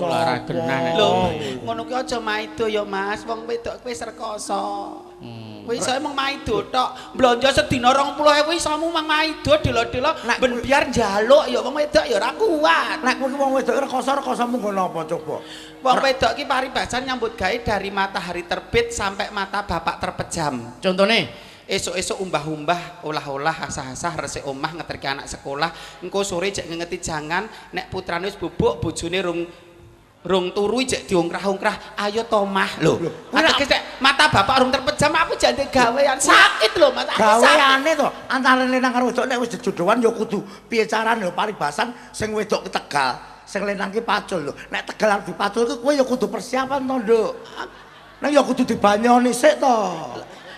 Ora genah nek. Lho, ngono ki aja maido ya, Mas. Wong wedok kuwi wis rekoso. Kowe iso mung maido tok. Blonjo sedina 20.000 isomu mang maido delo-delo ben biar njaluk ya wong wedok ya ora kuat. Nek kowe ki wong wedok rekoso-rekosomu nggo napa coba? Wong wedok ki paribasan nyambut gawe dari matahari terbit sampai mata bapak terpejam. Contone Esuk-esuk umbah-umbah, olah-olah, asah-asah, resik omah, ngeterke anak sekolah, engko sore jek ngengeti jangan, nek putrane wis bubuk, bojone rung rung turu jek diongkrah-ongkrah, ayo to mah. Lho, ateges nek mata bapak rung terpejam aku jek ndek gawean sakit lho Mas. Aku sakit. Gaweane to antara lanang karo wedok nek wis jejodohan ya kudu piye carane lho paribasan sing wedok ki Tegal, sing lanang ki pacul lho. Nek Tegal arep dipacul ki kowe ya kudu persiapan to, Nduk. Nek ya kudu dibanyoni sik to.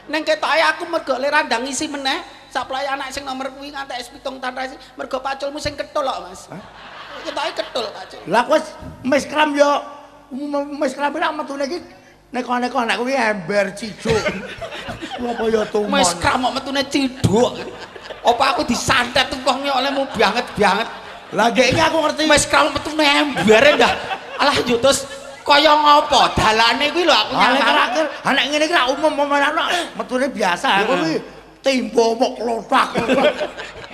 Neng ketoke aku mergo le randang ngisi meneh, saplai anak sing nomor kuwi ngantek wis 7 taun mergo paculmu sing ketul kok, Mas. Ketoke ketul pacul. Lah kowe miskram ya miskram ora metune iki neko-neko nek kuwi ember ciduk. Apa ya tumon. Miskram kok metune ciduk. Apa aku disantet wong olehmu banget-banget. Lah gek iki aku ngerti. Miskram metune embere ndah. Alah yo terus kaya ngopo dalane kuwi lho aku Ah nek nyamar. terakhir, ah nek ngene iki lak umum omongan metune biasa. Aku kuwi timbo mok klothak.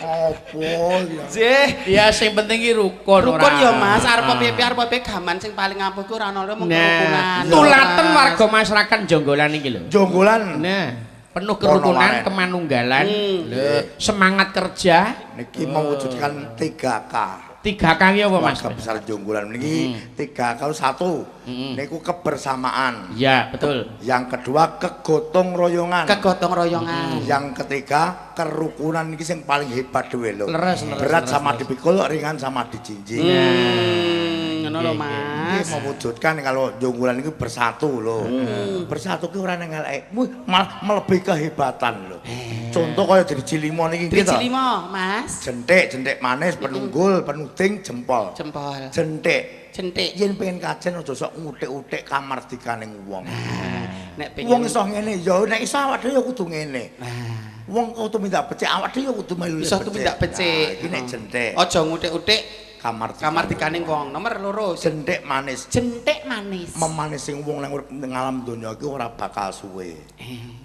Apa ya? Nggih. Ya sing penting ki rukun ora. Rukun ya Mas, arep piye-piye arep piye gaman sing paling ampuh ku ora ono mung kerukunan. Nah, tulaten warga masyarakat Jonggolan iki lho. Jonggolan. Nah, penuh kerukunan, Wonowareng. Kemanunggalan, lho, semangat kerja. Niki mewujudkan 3K. 3K ki apa Mas? Warga besar Jonggolan niki 3K 1. Niku kebersamaan. Ya, betul. Yang kedua kegotong royongan. Kegotong royongan. Yang ketiga kerukunan niki sing paling hebat dhewe lho. Leres, leres, Berat leres, sama leres. dipikul, ringan sama dijinjing. Ngono lho Ini Mas. mewujudkan kalau Jonggolan itu bersatu loh. Bersatu ki ora nang elek, malah melebihi kehebatan lho. Contoh kaya Driji Limo niki nggih to. Driji limo, Mas. Jentik, jentik manis, penunggul, penuding, jempol. Jempol. Jentik. Jentik. Yen pengen kajen aja sok ngutik-utik kamardikaning wong. Nek pengen Wong iso ngene ya nek iso awak dhewe ya kudu ngene. Nah, Wong kudu minta becik awak dhewe ya kudu melu iso tumindak becik. Nah, iki nek jentik Aja ngutik-utik kamar kamardikaning wong. Nomor loro, jentik manis. Jentik manis. Memanis sing wong nang urip ning alam donya iki ora bakal suwe.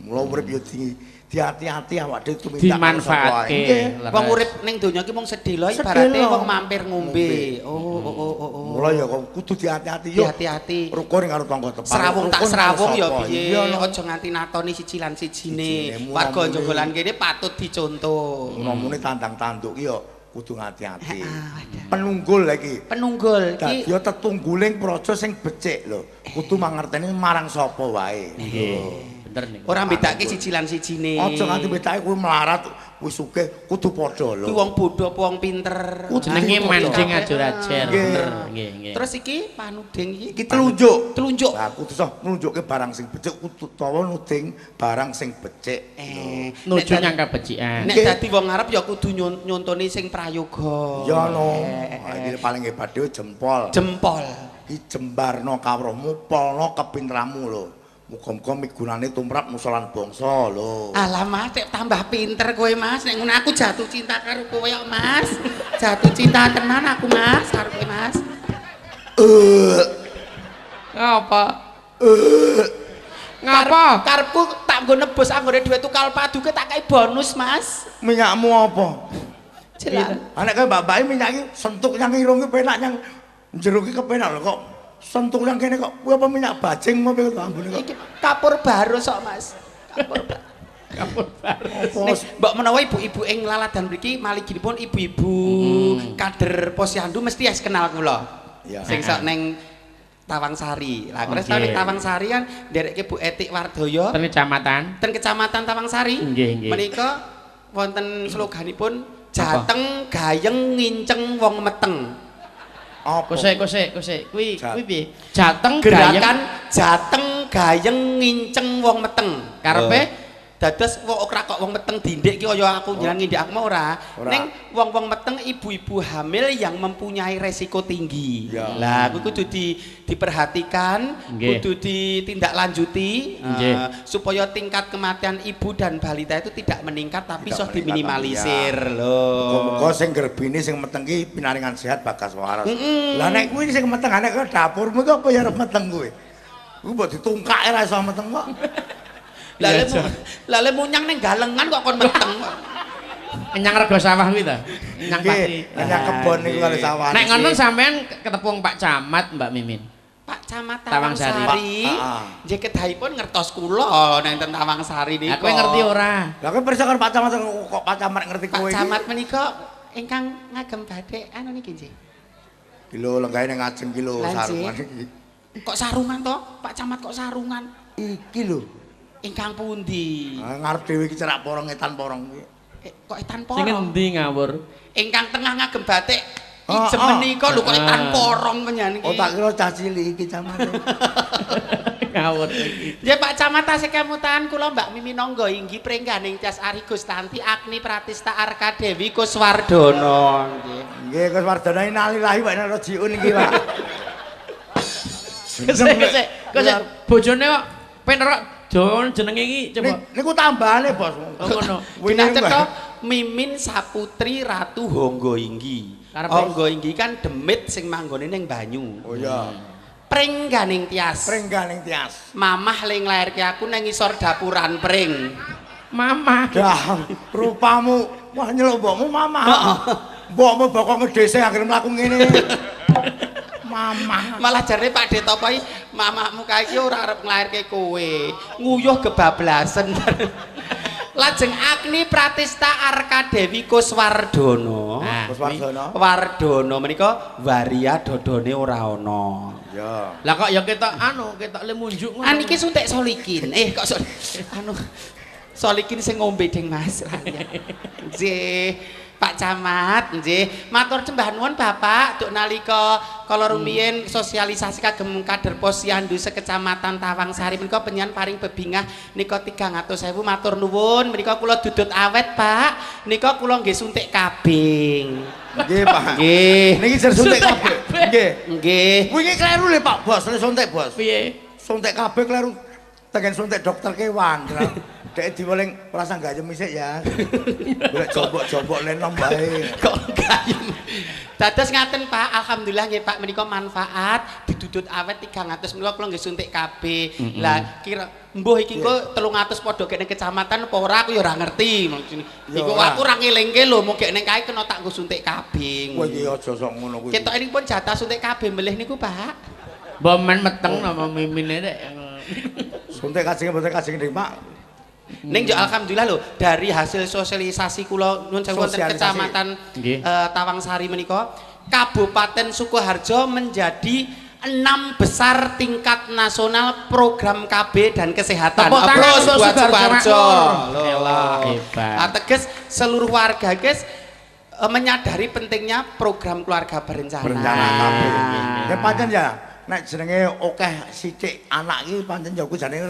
Mula urip ya di hati-hati awak dhewe tumindak karo sapa wae. Dimanfaatke. Nggih. Leres. Wong urip ning donya iki mung sedelo ibarate Sedelo. wong mampir ngombe. Oh. Mula ya kok kudu dihati-hati yo. Hati-hati. Rukun karo tangga teparo. Serawung tak rukun karo serawung ya sapa. piye, Iya, no. aja nganti natoni siji lan sijine. Sijine, Warga mula-mule. Jonggolan kene patut dicontoh. Ngomongane tandang-tanduk ki ya kudu ngati-ati. Wadah. Penunggul lagi. Penunggul Dadi iki ya tetungguling praja sing becik lho. Kudu mangerteni marang sapa wae. Nggih, bener niku. Ora bedake siji lan sijine. Aja nganti bedake kuwi melarat, kuwi sugih, kudu padha lho. Kuwi wong bodho apa wong pinter. Kudu Jenenge Padha. mancing ajur-ajer, Nggih. bener. Nggih, nggih. Terus iki panuding iki Iki telunjuk. Telunjuk. Lah kudu iso nunjukke barang sing becik kudu utawa nuding barang sing becik. Nuju nek nyang kabecikan. Nek dadi wong arep ya kudu nyontoni sing prayoga. Ya no. Ah, iki paling hebat dhewe jempol. Jempol. Iki jembarno kawruhmu, polno kepintramu lho. Muga-muga migunane tumrap nusa lan bangsa lho. Alah Mas, nek tambah pinter kowe Mas, nek ngono aku jatuh cinta karo kowe kok Mas. Jatuh cinta tenan aku Mas, karo kowe Mas. Eh, Ngapa? Ngapa? Karepku tak nggo nebus anggone dhuwit tukal paduke tak kei bonus Mas. Minyakmu apa? Jelas. Ah nek kowe mbak-mbake minyak iki sentuk nyang irung ki penak nyang jero ki kepenak lho kok. Sentuk nyang kene kok kuwi apa minyak bajing apa piye kok ambune kok. Iki kapur baru sok Mas. Kapur baru. Kapur baru. Apa Nek mbok menawa ibu-ibu ing Laladan mriki maliginipun ibu-ibu kader posyandu mesti wis kenal kula. Iya. Sing sok ning Tawangsari. Lah kula Oke. ning Tawangsari kan nderekke Bu Etik Wardoyo Ten kecamatan. ten kecamatan Tawangsari. Nggih, nggih. Menika wonten sloganipun Jateng gayeng nginceng wong meteng. Apa? Kosek kosek kosek. Kuwi Jat- kuwi piye? Jateng gayeng Gerakan Jateng gayeng nginceng wong meteng. karepe Dados wong ora kok wong meteng dindik ki kaya aku njenengan ngindik aku mau ora. Ning wong-wong meteng ibu-ibu hamil yang mempunyai resiko tinggi. Lah kuwi kudu diperhatikan, kudu ditindaklanjuti supaya tingkat kematian ibu dan balita itu tidak meningkat tapi iso diminimalisir lho. Muga-muga sing grebine sing meteng ki pinaringan sehat bagas waras. Lah nek kuwi sing meteng nek dapurmu ki apa ya arep meteng kuwi? Kuwi mbok ditungkake ra iso meteng kok. Lale munyang ning galengan kok kon meteng. Nyang rego sawah kuwi ta? Nyang pati. Nyang kebon niku karo sawah. Nek ngono sampean ketepung Pak Camat Mbak Mimin. Pak Camat Tawangsari. Nggih kedahipun ngertos kula nek enten Tawangsari niku. Lah kowe ngerti ora? Lah kowe pirsa karo Pak Camat kok Pak Camat ngerti kowe iki. Pak Camat menika ingkang ngagem bathik anu niki nggih. Ki lho lenggahe ning ngajeng ki lho sarungan iki. Kok sarungan to? Pak Camat kok sarungan? Iki lho. Ingkang pundi? Ngarep dhewe iki cerak porong etan porong kuwi. Kok etan porong? Sing endi ngawur? Ingkang tengah ngagem batik ijem menika lho kok etan porong penyan iki. Oh tak kira cah cilik iki camate. Ngawur iki. Nggih Pak Camat tasih kemutan kula Mbak Mimin Nangga inggih prengganing Tyas Ari Gustanti Agni Pratista Arka Dewi Kuswardono nggih. Nggih Kuswardono innalillahi wa inna ilaihi rajiun iki Pak. Sik sik bojone kok penerok Jawa jenenge iki coba. Niku tambahane, Bos. Oh ngono. Winah cetha Mimin Saputri Ratu Honggo Inggi. Honggo Inggi kan demit sing manggone ning banyu. Oh iya. Prengganing Tyas. Prengganing Tyas. Mamah le nglairke aku nang ngisor dapuran pring. Mamah. Dah, rupamu wah nyeluk mbokmu mamah. Mbokmu bokong ngedese anggere mlaku ngene. Mamah. Malah jarene Pak De Topo iki mamahmu kae iki ora arep nglairke kowe. Nguyuh kebablasen. Lajeng Agni Pratista Arka Dewi Kuswardono. Kuswardono. Wardono menika waria dodone ora ana. Iya. Lah kok ya ketok anu, ketok le munjuk ngono. Ah niki suntik solikin. Kok anu solikin sing ngombe ding Mas. Nggih. Pak Camat, nggih. Matur sembah nuwun Bapak, duk nalika kala rumiyin sosialisasi kagem kader Posyandu sekecamatan Tawangsari menika penyian paring bebingah nika 300.000 matur nuwun. Menika kula dudut awet, Pak. Nika kula nggih suntik kabing. Nggih, Pak. Nggih. Niki jer suntik kabeh. Nggih. Nggih. Wingi kleru lho Pak Bos, le suntik, Bos. Piye? Suntik kabeh kleru. Tengen suntik dokter kewan. Dek diweling rasa gayem isik ya. Golek jombok-jombok lenom bae. Kok gayem. Dados ngaten Pak, alhamdulillah nggih Pak menika manfaat didudut awet 300 menika kula nggih suntik KB. Lah kira mbuh iki engko 300 padha gek ning kecamatan apa ora aku ya ora ngerti. Iku aku ora ngelingke lho, mung gek ning kae kena tak nggo suntik KB. Kowe iki aja sok ngono kuwi. Ketok pun jatah suntik KB melih niku Pak. Mbok men meteng napa mimine rek. Suntik kajenge mboten kajeng ning Pak. Ning yo alhamdulillah lho dari hasil sosialisasi kula nuwun sewu wonten kecamatan Tawangsari menika Kabupaten Sukoharjo menjadi 6 besar tingkat nasional program KB dan kesehatan. Tepuk tangan untuk buat Sukoharjo. Hebat. Ateges seluruh warga guys menyadari pentingnya program keluarga berencana. Berencana KB. Ya pancen ya nek jenenge akeh sithik anak iki pancen ya ku jane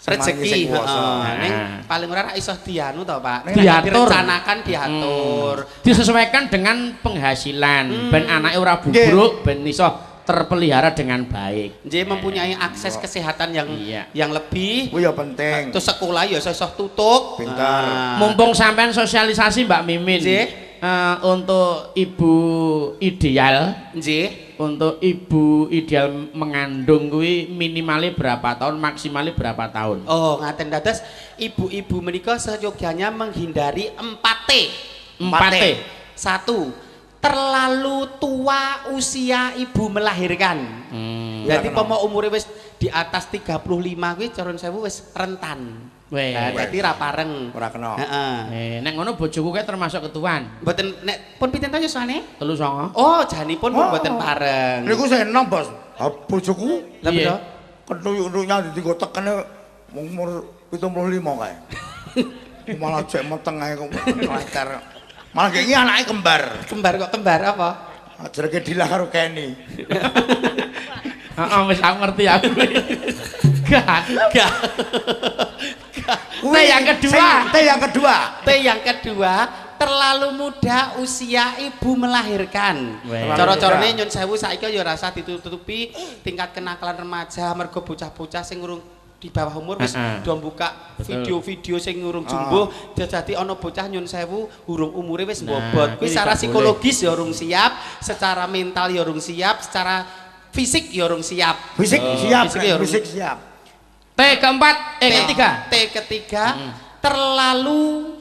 rezeki heeh. Ning paling ora ra iso dianu to Pak. Diatur, direncanakan, diatur. Disesuaikan dengan penghasilan ben anake ora bubruk, ben iso terpelihara dengan baik. Nggih, mempunyai akses kesehatan yang yang lebih. Kuwi ya penting. Terus sekolah ya iso tutup. Pintar. Mumpung sampean sosialisasi Mbak Mimin. Nggih. Untuk ibu ideal, nggih. Untuk ibu ideal mengandung kuwi minimalnya berapa tahun, maksimalnya berapa tahun? Oh, ngaten dados ibu-ibu menika seyogyanya menghindari 4T. 4T. 1, terlalu tua usia ibu melahirkan. Jadi pomo umure wis di atas 35 kuwi cara sewu wis rentan. Weh, dadi ra pareng. Ora kena. Heeh. Nek ngono bojoku kae termasuk ketuan. Mboten nek pun pinten ta yuswane? 39. Oh, janipun pun mboten pareng. Niku sing enom, Bos. Ha bojoku lha pira? Ketuyuk-tuyuknya dienggo tekene umur 75 kae. Malah jek meteng ae kok kleter. Malah iki anake kembar. Kembar kok kembar apa? Jenenge Dilah karo Kenny. Heeh, wis aku ngerti aku. Gak. Gak. T yang kedua. T yang kedua. T yang kedua, terlalu muda usia ibu melahirkan. Cara-carane nyun sewu saiki ya rasa ditutupi tingkat kenakalan remaja mergo bocah-bocah sing urung di bawah umur wis do buka video-video sing urung jumbuh, dadi ana bocah nyun sewu urung umure wis mbobot. Kuwi secara psikologis ya urung siap, secara mental ya urung siap, secara fisik ya urung siap. Fisik siap, fisik siap. T keempat, ketiga. T ketiga, terlalu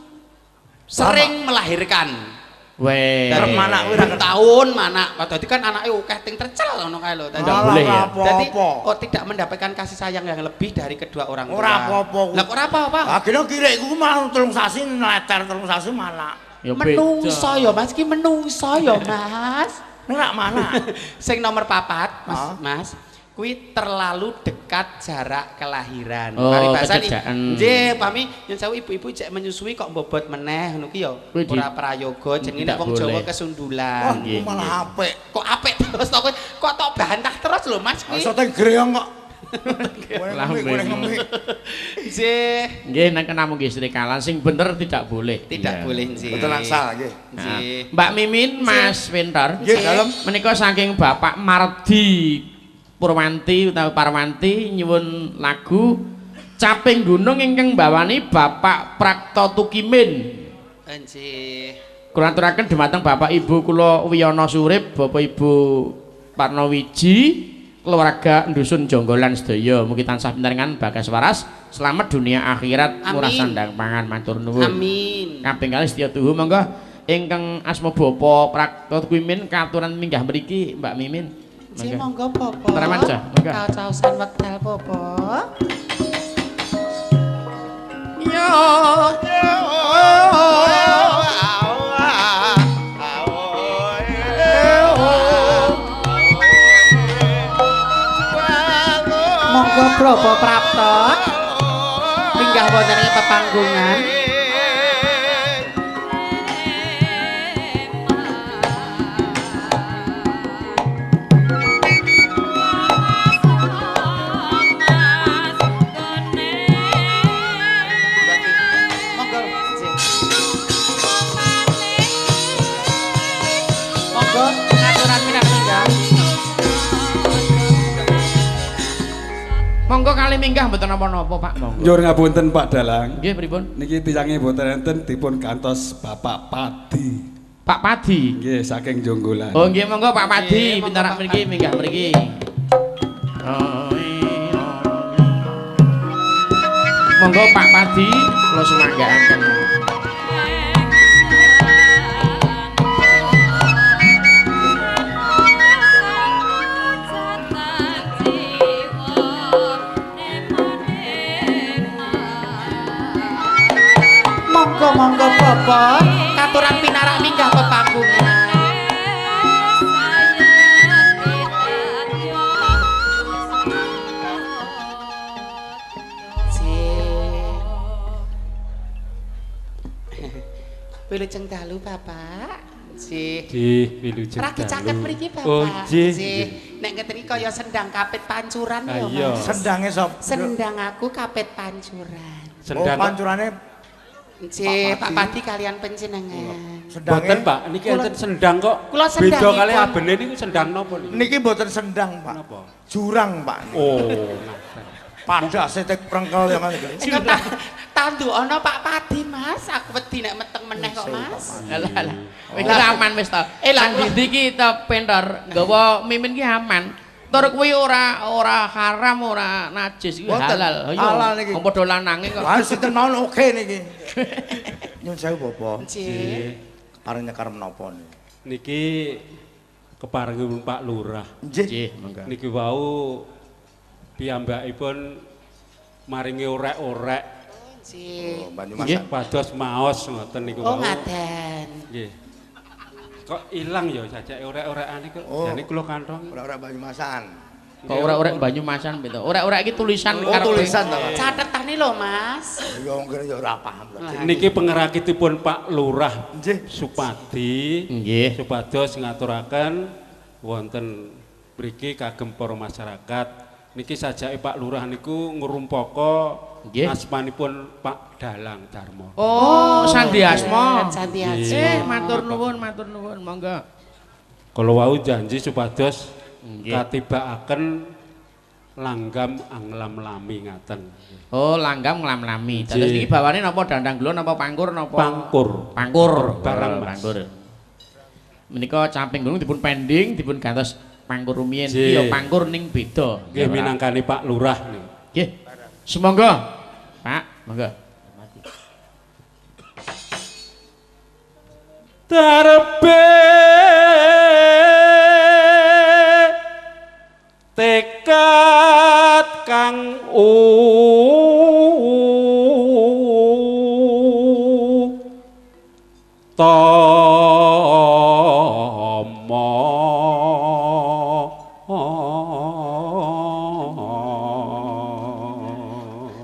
sering melahirkan. Weh. Manak kuwi tahun manak. Dadi kan anake akeh ting tercel ngono kae lho. Tidak boleh ya. Dadi oh tidak mendapatkan kasih sayang yang lebih dari kedua orang tua. Ora apa-apa. Lah kok ora apa-apa? Lah kene kirikku malah 3 sasi neter 3 sasi manak. Menungso ya Mas, ki menungso ya Mas. Nek rak manak. Sing nomor 4, Mas. Kuwi terlalu dekat jarak kelahiran. Oh, paribasan nggih, pami nyun sewu ibu-ibu cek menyusui kok mbobot meneh ngono ki ya ora prayoga jenenge nek wong Jawa kesundulan. Wah, malah apik. Kok apik terus to kowe kok tok bantah terus lho Mas kuwi. Iso teng greyong kok. Nggih. Nggih nek namung nggih srikalan sing bener tidak boleh. Tidak boleh nggih. Mboten angsal nggih. Nggih. Mbak Mimin, Mas Winter. Nggih, dalem. Menika saking Bapak Mardi Purwanti utawi Parwanti nyuwun lagu Caping Gunung ingkang mbawani Bapak Prapto Tukimin. Nggih. Kula aturaken dhumateng Bapak Ibu kula Wiyono Surip, Bapak Ibu Parnowiji, keluarga Dusun Jonggolan sedaya mugi tansah pinaringan bagas waras, selamat dunia akhirat, murah sandang pangan, matur nuwun. Amin. Kaping kalih setya tuhu monggo ingkang asma Bapak Prapto Tukimin katuran minggah mriki Mbak Mimin. Nggih monggo Bapak. Kacaosan wekdal Bapak. Yo. Monggo Bapak Prapto. Minggah wonten ing pepanggungan. Monggo kali minggah mboten napa-napa Pak, monggo. Nyuwun ngapunten Pak Dalang. Nggih pripun? Niki tiyange mboten enten dipun gantos Bapak Padi. Pak Padi? Nggih, saking Jonggolan. Oh nggih monggo Pak Padi, pinarak mriki minggah mriki. Monggo Pak Padi, kula sumanggaaken. Monggo Bapak, katuran pinarak minggah pepanggungan. Wilujeng dalu Bapak. Nggih. Nggih, wilujeng dalu. Ragi caket mriki Bapak. Oh, nggih. Nek ngeten iki kaya sendang kapit pancuran ya, Mas. Sendange sapa? Sendang aku kapit pancuran. Sendang oh, pancurane nggih, Pak Padi kalian panjenengan. Mboten, Pak. Niki enten sendang kok. Kula beda kali abene niku sendang napa niki? Niki mboten sendang, Pak. Napa? Jurang, Pak. Oh, padase tek prengkel ya Mas. Tandu ana Pak Padi, Mas. Aku wedi nek meteng meneh kok, Mas. Alah alah. Wis aman wis to. Lah ndi iki to pentor nggawa Mimin ki aman. Tur kuwi ora haram, ora najis, kuwi halal. Halal niki. Wong padha lanange kok. Wah, sinten mawon oke niki. Nyun sewu Bapak. Nggih. Kepareng nyekar menapa niki? Niki keparengipun Pak Lurah. Nggih, monggo. Niki wau piyambakipun maringi orek-orek. Nggih. Oh, Banyumasan. Pados maos ngoten niku wau. Oh, ngaten. Nggih. Kok ilang ya jajake orek-orekane kok. Jane kula kantong. Orek-orek Banyumasan. Kok orek-orek Banyumasan beda. Orek-orek iki tulisan oh, tulisan to. Catetane lho, Mas. Ya wong kene ya ora paham to. Niki pengerakitipun Pak Lurah Supadi. Nggih. Supados ngaturaken wonten mriki kagem para masyarakat Niki sajake Pak Lurah niku ngrumpaka asmanipun Pak Dalang Darmo. Oh, Sandi Asma. Sandi Asma. Matur nuwun, matur nuwun, monggo. Kala wau janji supados katibakaken langgam anglam-lami ngaten. Oh, langgam nglam-lami. Dados niki bawane napa dandang gula napa pangkur napa? Pangkur. Pangkur. Barang Mas. Pangkur. Menika camping gunung dipun pending, dipun gantos pangkur rumiyin. Iki ya pangkur ning beda. Nggih minangkani Pak Lurah niku. Nggih. Sumangga. Pak, monggo. Darbe tekad kang utama.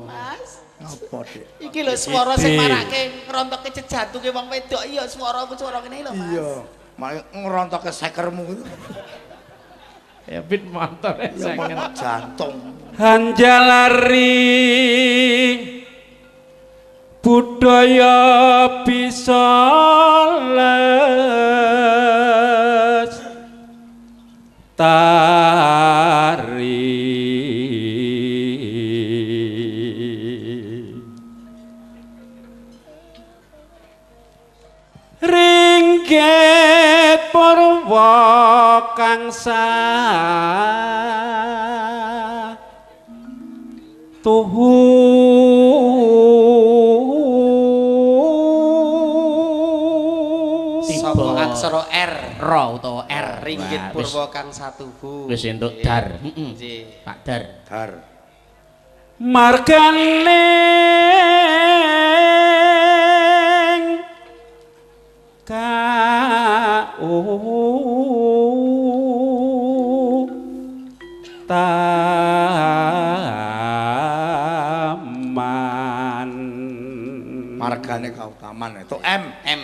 Mas, Apa, Dik? iki lho swara sing marake ngrontoke jejantunge wong wedok iya swaraku swara ngene lho, Mas. Iya, malah ngrontoke sekermu itu. Ya pit motor Ya malah jantung. Hanjalari budaya bisa les tari ringgit purwa kang tuhu Saka aksara R Ra utawa R. Ringgit purwa kang satuhu. Wis entuk dar. Heeh. Pak Dar. Dar. Marganing kautaman. Margane kautaman itu M. M.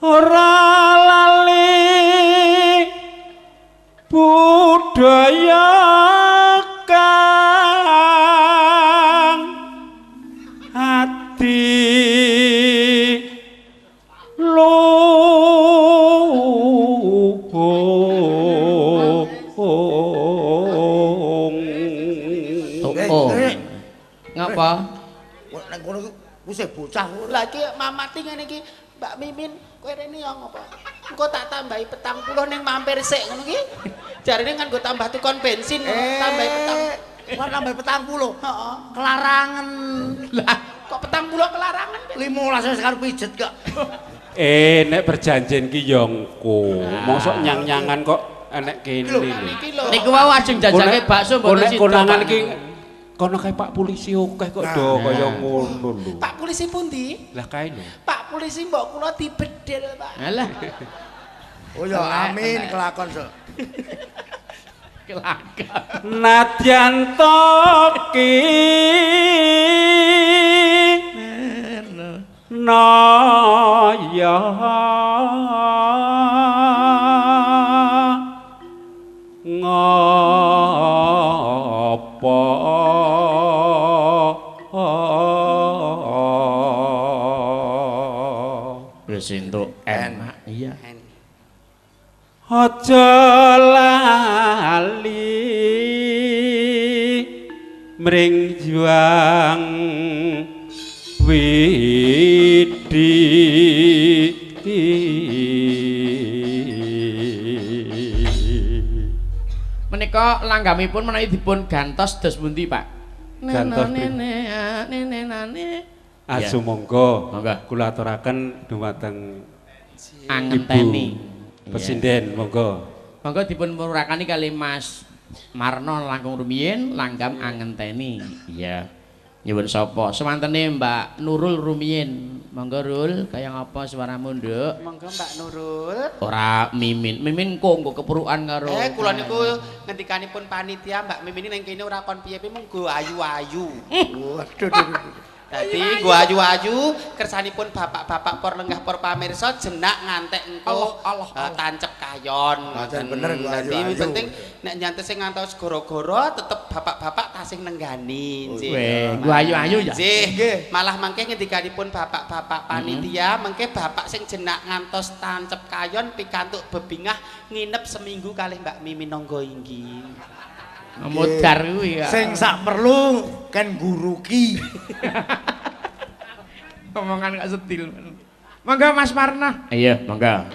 Ora lali budaya kang ati luhung. Oh. Ngapa? Nek ngono ku wis bocah. Lah iki mamati ngene iki Mbak Mimin kowe rene ya ngopo? Engko tak tambahi 40 ning mampir sik ngono ki. Jarine kan nggo tambah tukon bensin, tambahi petang. Wah tambahi 40. Heeh. Kelarangan. Lah kok 40 kelarangan? 15 wis karo pijet kok. Nek perjanjian ki ya engko. Mosok nyang-nyangan kok enek kene lho. Niku wau ajeng jajake bakso mboten sida. Konangan iki kono kae Pak polisi akeh kok do kaya ngono lho. Pak polisi pundi? Lah kae lho. Pak polisi mbok kula dibedhil, Pak. Alah. Oh ya amin kelakon sok. Kelakon. Nadyan toki naya ngopo wis entuk enak iya. Aja lali mring juang widi. Menika langgamipun menawi dipun gantos dos pundi, Pak? Gantos nene. Asu monggo. Kula aturaken dumateng angenteni Pesinden monggo. Monggo dipun murakani kali Mas Marno langkung rumiyin langgam angenteni. Iya. Nyuwun sapa? Semantene Mbak Nurul rumiyin. Monggo Rul, kaya ngapa suaramu, Nduk? Monggo Mbak Nurul. Ora Mimin. Mimin kok nggo keperukan karo. Kula niku ngendikanipun panitia Mbak Mimin ning kene ora kon piye-piye mung go ayu-ayu. Waduh. Dadi nggo ayu-ayu kersanipun bapak-bapak por lenggah por pamirsa jenak ngantek engko tancep kayon. Ngoten bener nggo Dadi ayu-ayu. penting nek nyantes sing ngantos goro-goro tetep bapak-bapak tasih nenggani. Nggih. Weh, nggo ayu-ayu ya. Nggih. Malah mangke ngendikanipun bapak-bapak panitia, mangke bapak sing jenak ngantos tancep kayon pikantuk bebingah nginep seminggu kalih Mbak Mimin Nonggo inggi. Modar kuwi ya. Sing sak perlu ken guruki. Omongan gak sedil. Monggo Mas Parna. Iya, monggo.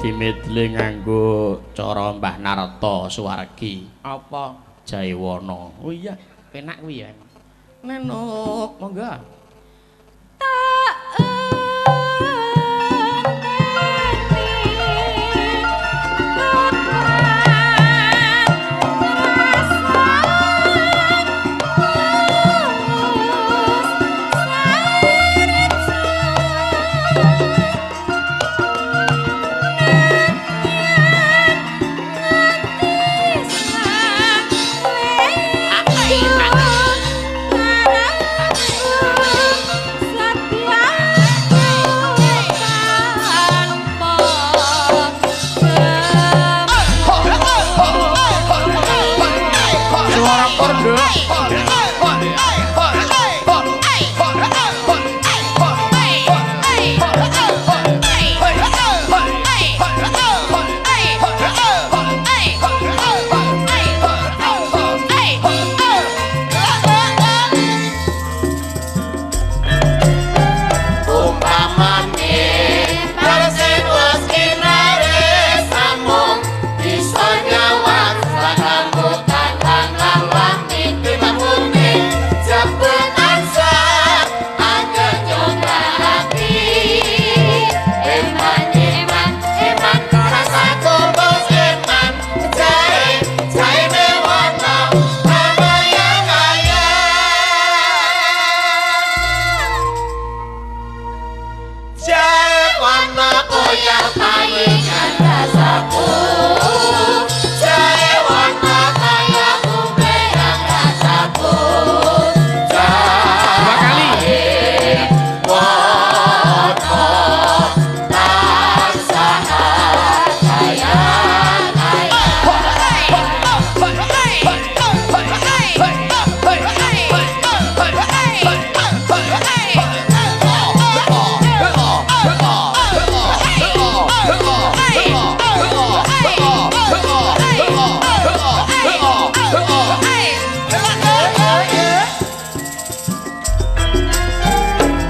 Dimedle nganggo cara Mbah Narta Suwargi. Apa? Jaiwana. Oh iya, penak kuwi ya. Nenuk, monggo. Tak Hey! Poya payingan rasaku jae wana kaya kumpleyang rasaku Dua kali. Wana tansah ayang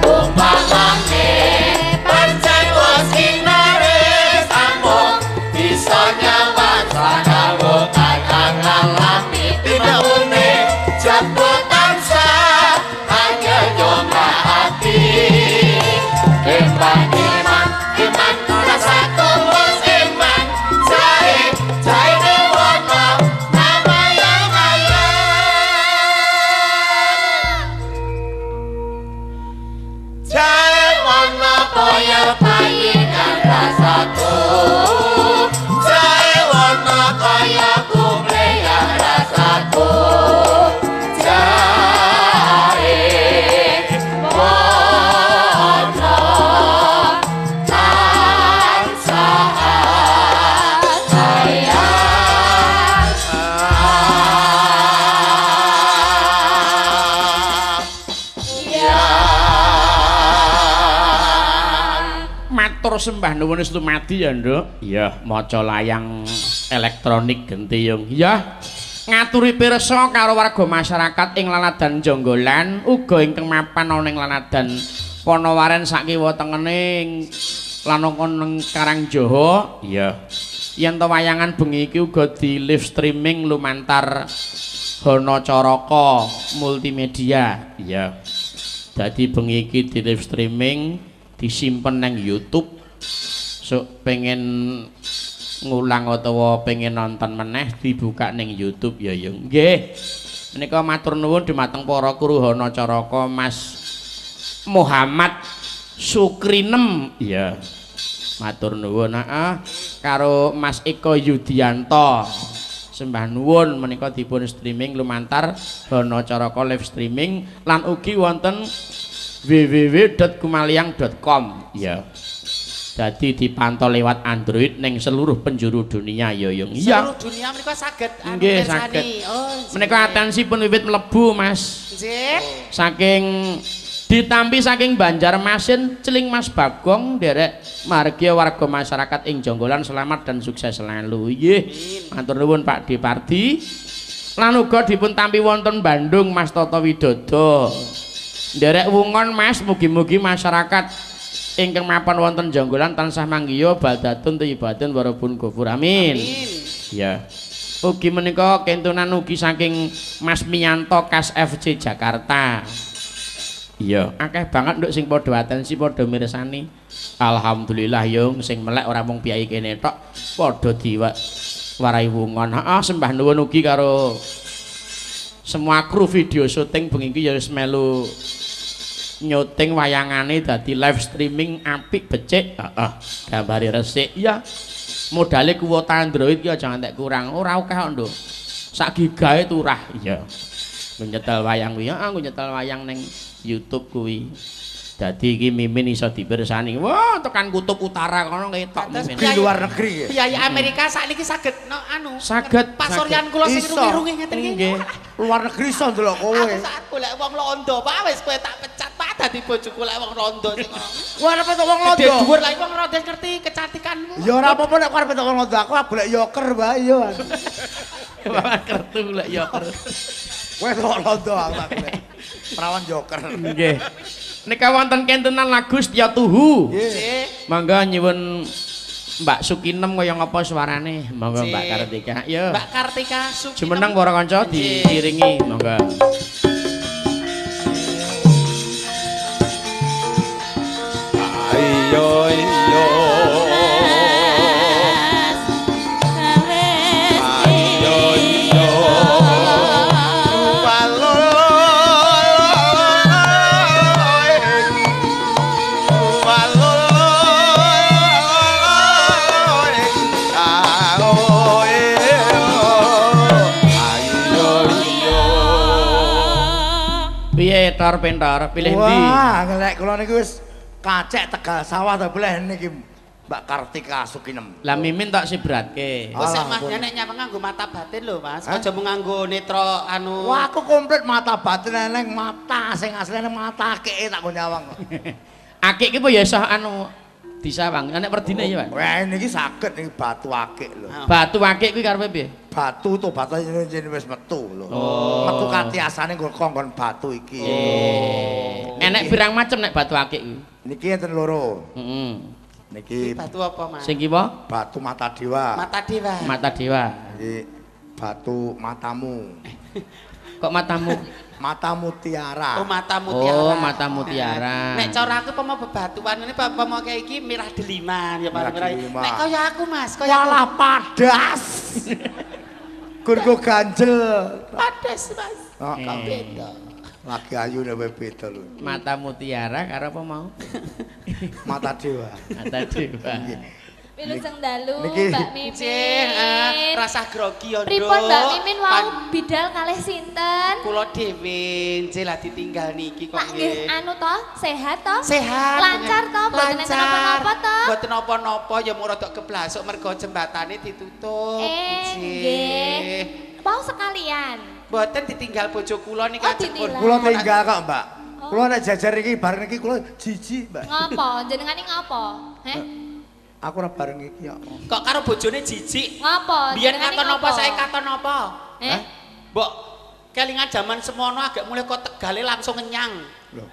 Umpamane pancen wis kinaris amung bisa nyawang sanawo kakang ngalami tinaune jaba tansah hanya nyoba ati eman eman eman rasa tumus eman jae jae wana namayang-ayang Jae wana poya payingan rasaku Jae wana kaya kumleyang rasaku Jae wana tansah ayang Matur sembah nuwun wis dumadi ya, Nduk. Iya, maca layang elektronik genti yung. Iya. Ngaturi pirsa karo warga masyarakat ing Laladan Jonggolan uga ingkang mapan ana ing Laladan Ponowaren sak kiwa tengene lan ana ing Karangjoho. Iya. Yen to wayangan bengi iki uga di live streaming lumantar Hono Caraka Multimedia. Iya. Dadi bengi iki di live streaming disimpen nang YouTube. Sok pengen ngulang utawa pengen nonton meneh dibuka ning YouTube ya ya. Nggih. Menika matur nuwun dumateng para kru Hono Caraka Mas Muhammad Sukrinem. Iya. Matur nuwun heeh karo Mas Eko Yudianto. Sembah nuwun menika dipun streaming lumantar Hono Caraka live streaming lan ugi wonten www.kumaliang.com. Iya. Dadi dipantau lewat Android ning seluruh penjuru dunia ya ya. Iya. Seluruh dunia menika saged anu Nggih, mirsani. saged. Oh, Menika atensipun wiwit mlebu Mas. Nggih. Saking ditampi saking Banjarmasin Celing Mas Bagong nderek margi warga masyarakat ing Jonggolan selamat dan sukses selalu. Nggih. Matur nuwun Pak Depardi. Lan uga dipun tampi wonten Bandung Mas Toto Widodo. Nderek wungon Mas, mugi-mugi masyarakat ingkang mapan wonten Jonggolan tansah manggiya baldatun thayyibatun warabun ghafur. Amin. Amin. Ya. Ugi menika kentunan ugi saking Mas Miyanto Kas FC Jakarta. Iya, akeh banget nduk sing padha atensi padha mirsani. Alhamdulillah yung sing melek ora mung piyai kene tok, padha diwarai wungon. Heeh, sembah nuwun ugi karo semua kru video syuting bengi iki ya wis melu nyuting wayangane dadi live streaming apik becik. Heeh, gambare resik. Iya. Modale kuota Android ki aja ngantek kurang. Ora akeh kok, Nduk. Sak gigae turah. Iya. Nyetel wayang kuwi, heeh, nyetel wayang ning YouTube kuwi. Dadi iki Mimin iso dipirsani. Wah, tekan kutub utara kono ketok Mimin. Di luar negeri ya. Piyai Amerika sakniki saged no anu. Saged, Pasuryan kula sing Iso. irung-irunge ngeten iki. Nggih. Luar negeri iso ndelok kowe. Aku saat golek wong londo, Pak, wis kowe tak pecat, Pak, dadi bojoku lek wong londo sing ngono. Kowe arep entuk wong Gede londo. dhuwur lek wong londo ngerti kecantikanmu. Ya ora apa-apa nek kowe arep entuk wong londo, aku golek yoker wae yo. Bapak kertu lek ya. Kowe entuk londo aku tak golek. Perawan joker. Nggih. Nika wonten kentenan lagu Setya Tuhu. Nggih. Mangga nyuwun Mbak Sukinem kaya ngapa suarane? Monggo Mbak Kartika. Yo. Mbak Kartika Sukinem. Jumeneng para kanca diiringi, monggo. Ayo iyo. Ayo iyo. Pentor, pilih ndi? Wah, nek kula niku wis kacek Tegal sawah ta boleh niki Mbak Kartika Sukinem. Lah Mimin tak sibratke. Wis Mas nek nyawang nganggo mata batin lho Mas. Aja mung nganggo netra anu. Wah, aku komplit mata batin eneng mata sing asline mata akike tak nggo nyawang kok. Akik ki apa ya iso anu disawang. Nek werdine ya, Pak. Wah, niki saged niki batu akik lho. Batu akik kuwi karepe piye? Batu to batu yen wis metu lho. Metu katiasane nggo kongkon batu iki. Enek pirang macem nek batu akik kuwi? Niki enten loro. Heeh. Niki batu apa, Mas? Sing kiwa? Batu mata dewa. Mata dewa. Mata dewa. Iki batu matamu. Kok matamu? Mata mutiara. Oh, mata mutiara. Oh, mata mutiara. Nek cara aku pomo bebatuan ngene pomo kayak iki mirah deliman ya Pak. Nek kaya aku, Mas, kaya walah padas. Gurgo ganjel. Padas, Mas. Heeh. Beda. Lagi ayu nek beda lho. Mata mutiara karo apa mau? Mata dewa. Mata dewa. Wilujeng dalu Mbak Mimin. Rasah grogi ya, Nduk. Pripun Mbak Mimin wau bidal kalih sinten? Kula dhewe nggih lah ditinggal niki kok nggih. Anu to, sehat to? Sehat. Lancar to, mboten enten napa-napa to? Mboten napa-napa ya mung rada keblasuk mergo jembatane ditutup. Nggih. Wau sekalian. Mboten ditinggal bojo kula niki ajeng pun. Kula tinggal kok, Mbak. Kula nek jajar iki bareng iki kula jijik, Mbak. Ngopo? Jenengane ngopo? Heh? Aku ora bareng iki kok. Kok karo bojone jijik? Ngopo? Biyen katon apa saiki katon apa? Heh? Mbok kelingan jaman semono agak mulai kok Tegale langsung ngenyang. Lho.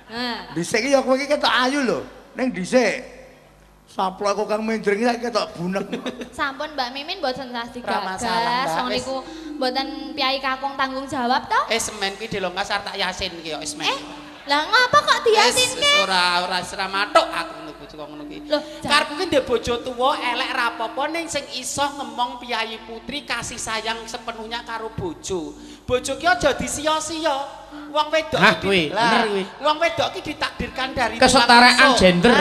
Dhisik iki ya kowe iki ketok ayu lho. Ning dhisik saplok kok kang mendring iki ketok bunek. Sampun Mbak Mimin mboten sah digagas. Wong niku mboten piyai kakung tanggung jawab to? Semen kuwi dilongkas arep tak yasin ki kok semen. Lah ngapa kok diyasinke? Ora ora mathuk aku ngono bojo kok ngono ki. Karepku ki ndek bojo tuwa elek ra apa-apa ning sing iso ngemong piyayi putri kasih sayang sepenuhnya karo bojo. Bojo ki aja disia-sia. Wong wedok iki wong wedok iki ditakdirkan dari kesetaraan gender.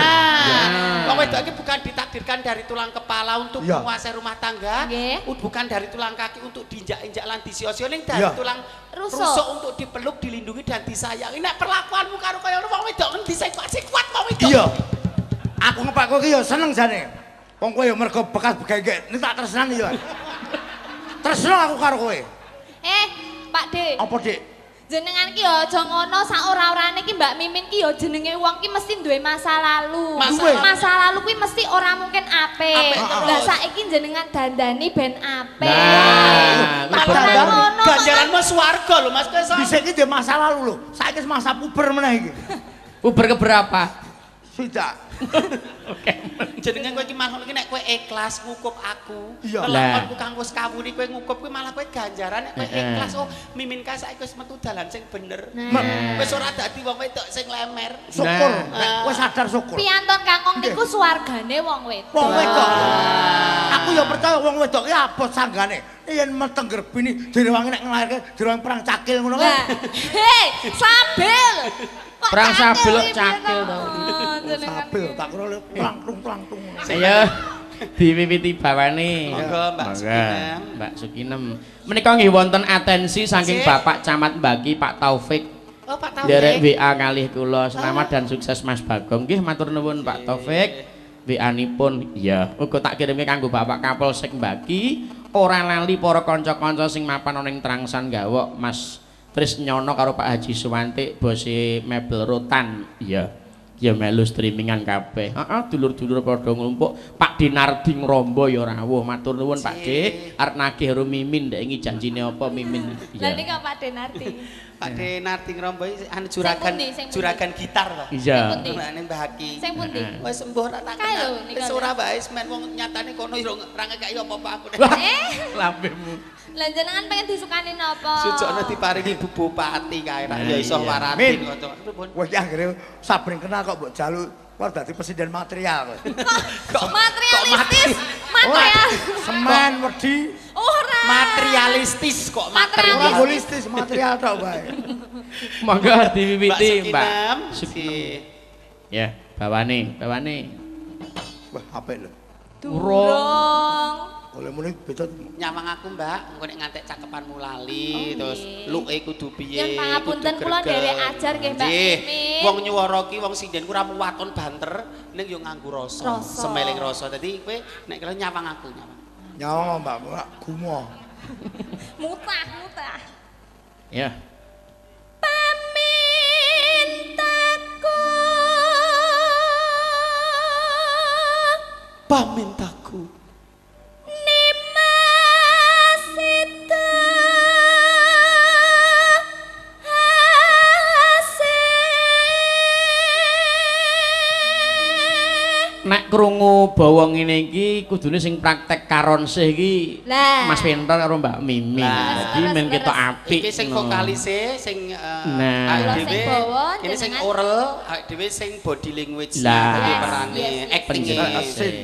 Wong wedok iki bukan ditakdirkan dari tulang kepala untuk menguasai rumah tangga, bukan dari tulang kaki untuk diinjak-injak lan disia-sia ning dari tulang rusuk untuk dipeluk, dilindungi dan disayangi. Nek perlakuanmu karo kaya wong wedok endi sing kuat wong wedok. Iya. Aku ngepak kowe iki ya seneng jane. Wong kowe ya mergo bekas begengek. Nek tak tresnani ya. Tresno aku karo kowe. Pak D. Apa, Dik? Jenengan ki ya aja ngono sak ora-orane ki Mbak Mimin ki ya jenenge wong ki mesti duwe masa lalu. Masa lalu kuwi mesti ora mungkin apik. Lah saiki jenengan dandani ben apik. Lah ngono. Ganjaranmu swarga lho Mas kowe. Dhisik ki duwe masa lalu lho. Saiki wis masa puber meneh iki. Puber keberapa? Sudah. Oke. Jenenge kowe iki makhluk iki nek kowe ikhlas ngukup aku, lelakonku kang wis kawuri kowe ngukup kuwi malah kowe ganjaran nek kowe ikhlas. Oh, Mimin ka saiki wis metu dalan sing bener. Wis ora dadi wong wedok sing lemer. Syukur, nek kowe sadar syukur. Piantun kakung niku swargane wong wedok. Wong wedok. Aku ya percaya wong wedok ki abot sanggane. Yen meteng grebini direwangi nek nglairke direwangi perang cakil ngono kae. Hei, sabil. Perang sabil kok cakil to. Sabil tak kira plangtung-plangtung. Ayo diwiwiti bawane. Monggo Mbak Sukinem. Mbak Sukinem. Menika nggih wonten atensi saking Bapak Camat Baki Pak Taufik. Oh, Pak Taufik. Nderek WA kalih kula. Selamat dan sukses Mas Bagong. Nggih matur nuwun Pak Taufik. WA-nipun iya. Uga tak kirimke kanggo Bapak Kapolsek Baki. Ora lali para kanca-kanca sing mapan ana ing Trangsan Gawok Mas Trisnyono karo Pak Haji Suwantik bose mebel rotan. Iya. Ya melu streamingan kabeh. Heeh, dulur-dulur padha nglumpuk. Pak Dinardi Ngrombo ya rawuh. Matur nuwun Pak D. Arep nagih karo Mimin ndek iki janjine apa Mimin. Lah niki Pak Dinardi. Pak Dinardi Ngrombo iki anu juragan juragan gitar to. Iya. Ning Mbah Aki. Sing pundi? Wis embuh ora tak kenal. Wis ora wae men wong nyatane kono ora ngekeki apa-apa aku. Lambemu. Lah jenengan pengen disukani napa? Sujokno diparingi Bu Bupati kae ra ya iso waratin kanca. Wah iki anggere saben kenal kok mbok jaluk kowe dadi presiden material kowe. Kok materialistis? Material. Semen wedi. Ora. Materialistis kok materialistis material tok wae. Monggo diwiwiti Mbak Sukinem. Ya, bawane, bawane. Wah, apik lho. Durung. Oleh muni beda nyawang aku, Mbak, engko nek ngantek cakepanmu lali, terus luke kudu piye. Yen pangapunten kula nderek ajar nggih, Mbak Mimin. Wong nyuwara ki wong sinden ku ora mung waton banter, ning yo nganggo rasa, semeling rasa. Dadi kowe nek kira nyawang aku, nyawang. Nyawang Mbak, ora gumo. Mutah, mutah. Ya. Pamintaku. Pamintaku. Nek krungu bawa ngene iki kudune sing praktek karonsih iki Mas Pinter karo Mbak Mimin. Dadi men ketok apik. Iki sing vokalise sing awake dhewe kene sing oral, awake dhewe sing body language dadi perane acting.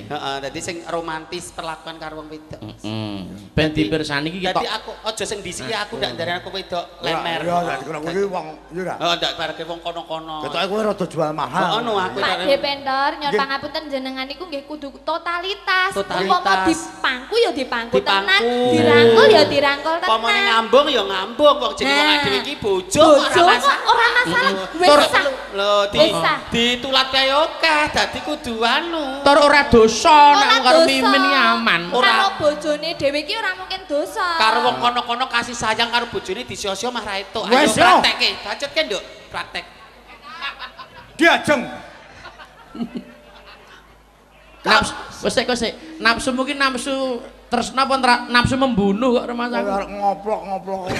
Heeh, dadi sing romantis perlakuan karo wong wedok. Heeh. Ben dipirsani iki ketok. Dadi aku aja sing disiki aku ndak ndarani aku wedok lemer. Ya ndak dikira kuwi wong ya ora. Heeh, ndak pareke wong kono-kono. Ketoke kowe rada jual mahal. Heeh, no aku Pak Dependor nyon pangapunten jenengan niku nggih kudu totalitas. Umpama dipangku ya dipangku tenan, dirangkul ya dirangkul tenan. Pamane ngambung ya ngambung kok jenenge wong dhewe iki bojo kok ora masalah. Wis sah. Lho ditulat kae akeh dadi kudu anu. Tur ora dosa nek karo Mimin iki aman. Ora bojone dhewe iki ora mungkin dosa. Karo wong kono-kono kasih sayang karo bojone disio-sio mah ra etuk. Ayo praktekke. Bacutke, Nduk, praktek. Diajeng. Nafsu, wis sik. Nafsu mungkin nafsu tresna apa nafsu membunuh kok rumangsaku. Ngoplok-ngoplok.